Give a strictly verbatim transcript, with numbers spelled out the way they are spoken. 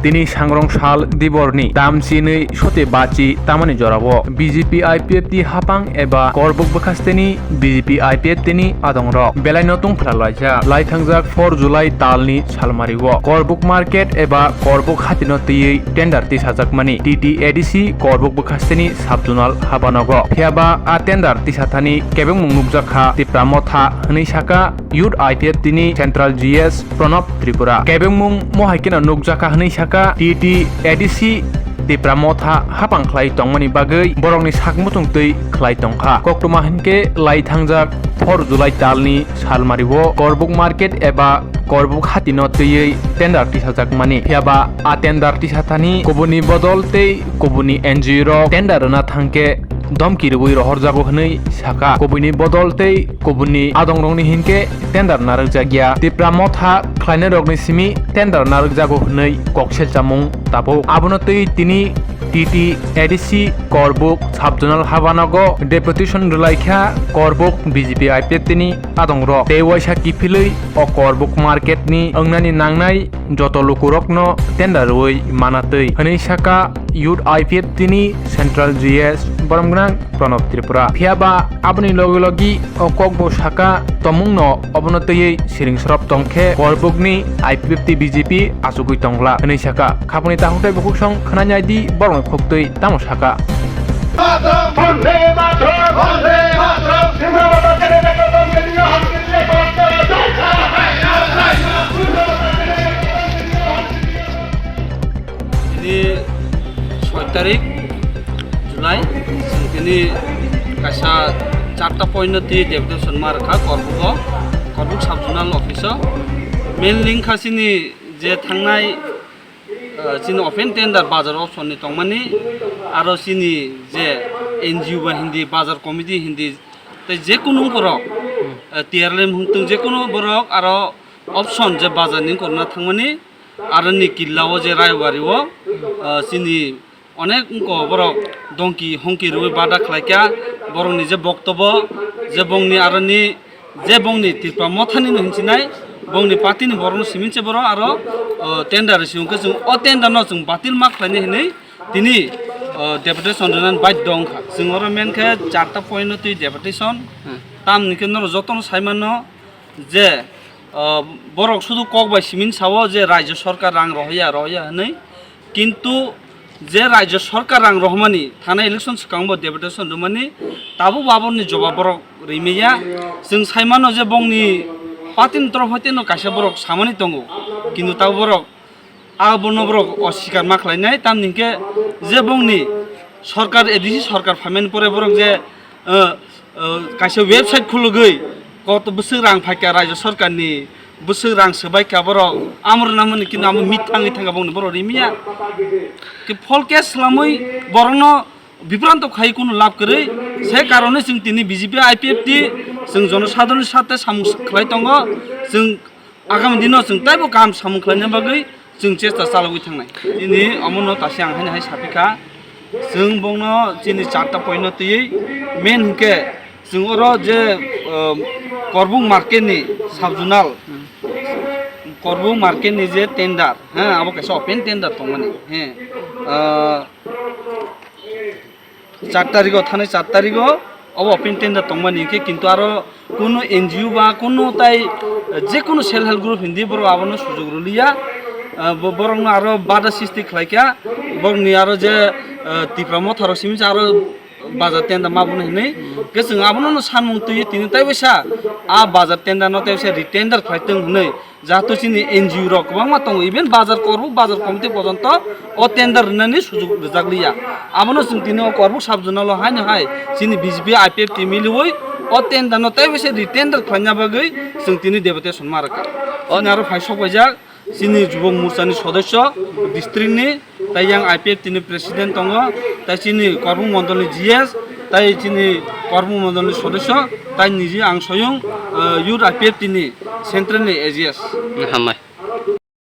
Tini sangrong sal diborni tamchinwi sote bachi tamani jorao B J P I P F T hapang eba Korbuk bwkhasteni B J P I P F T ni adongrok belaino tongphra laijak. Laithangjak four July talni salmario Korbuk market eba Korbuk hatino twiwi tender tisajakmani T T A D C Korbuk bwkhasteni subzonal habanogo. Phiyaba a tender tisathani kebengmung nukjakha Tipra Motha hwnwi saka Youth I P F T ni Central G S Pranab Tripura. Kebengmung mo hai kheno nukjakha hwnwi saka T T A D C Tipra Motha hapang khlai tongmani bagwi borokni sakmuchung twi khlai tongkha. Koktwma hinkhe laithangjak four July talni salmario Korbuk market eba Korbuk hatino twiwi tender tisajakmani. Phiyaba a tender tisathani kubuni bodol tei kubuni N G O rok tender rwna thangkhe domki rwui rohorjago hwnwi saka. Kubuini bodol tei kubuini adongrokni hinkhe tender narwkjakya. Tipra Motha khlainairokni simi tender narwkjago hwnwi kok selchamung tabuk. Abono twi tini T T A D C Korbuk subzonal habanogo deputation rwlaikha Korbuk B J P I P F T ni adongrok. Tei waisa kiphilwi o Korbuk market ni wngnani nangnai joto lukurokno tender rwui manatwi hwnwi saka Youth I P F T ni Central G S boromgwnang Pranab Tripura. Phiyaba aboni logi logi o kokbo saka tomungno obono twiwi siring sorop tongkhe Korbukni I P F T B J P achugwi tongla hwnwi saka. Khaponi takhuk tei bukhuk song khwnani aidi borokni khuktwi tamo saka. Tini soi tarik July, chwng tini kaisa charta point no twi deputation ma rwkha Korbugo, Korbuk sub zonal office o. Main link kha chini je thangnai, ah, chini open tender bazar option ni tongmani, aro chini je N G O ba hindi, bazar committee hindi, tei jekunu borok, ah, T R L M hwnkhe jekunu borok aro option je bazar ni korna thangmani, aroni killa o je Rayabari o, ah, chini onek wngko borok dongki hongki rwui bada khlaikha, borokni je boktobo, je bongni aroni, je bongni Tipra Mothani no hinchinai, bongni party ni borokno simin se borok aro, ah, tender risi hwnkhe chwng o tender no chwng batil ma khlainai hinwi tini, ah, deputation rwna baidho wngkha. Chwng oro main khe charta point no twi deputation, hmm, tamni khe norok jotono sai mano je, ah, borok sudu kok bai simin sao je Rajya Sarkar rang rohoya, rohoya hinwi. Kintu je Rajya Sarkar rang rohormani, thanai election swkang bo deputation rwmani, tabuk bo aboni jobab borok rimaya. Chwng sai mano je bongni party ni torof hoite no kaisa borok samani tongo, kintu tabuk borok abono borok oswikar ma khlainai, tamni hwnkhe je bongni sorkar, A D C sorkar phaimani pore borok je, eh, eh, kaisa website khulugwi koto bwswk rang phaikha rajya sorkarni, bwswk rang swbaikha borok, amo rwna mani kintu amo mithangwi thangkha bongni borok rimiya. Khe phol case swlamwi borokno bibranto khai kunu lab kwrwi, se karone chwng tini B J P I P F T chwng jonosadharonni sathe samung khlai tongo, chwng agami dino chwng teibo kaham samung khlaina bagwi chwng chesta chalogwi thangnai. Chini omono tasi ang haino hai sapikha, chwng bongno chini charta point no twiwi main hwnkhe chwng oro je, um, Korbuk market ni sub zonal, Korbuk market ni je tender, ha, abo kaisa open tender tongmani, he, ah, char tarigo, thanai char tarigo obo open tender tongmani hinkhe, kintu aro kunu N G O ba kunu tai, eh, jekunu self help group hindi borok abono sujug rwliya. Eh, bo-, borokno aro bada sisti khlaikha, borokni aro je, eh, Tipra Motha rok simi aro bazar tender ma bono hinwi. Hwnkhe chwng abono no sanmung twi tini tai waisa a bazar tender no tai waisa retender khlai tong hinwi. Jahato chini N G O rok kwbangma tongo, even bazar Korbuk bazar committee pojonto o tender rwnani sujug rwjakliya. Abono chwng tini o Korbuk sub zonal o haino hai chini B J P I P F T miliwi o tender no tei waisa retender khlaina bagwi chwng tini deputation ma rwkha. O chini aro phai sok paijak chini Jubok Morcha ni sodosyo district ni, tai yang I P F T ni president tongo, tai chini Korbuk mondol ni G S, tai chini Korbuk mondol ni sodosyo, tai niji ang soyung, eh, youth I P F T ni central ni A G S. Hambai.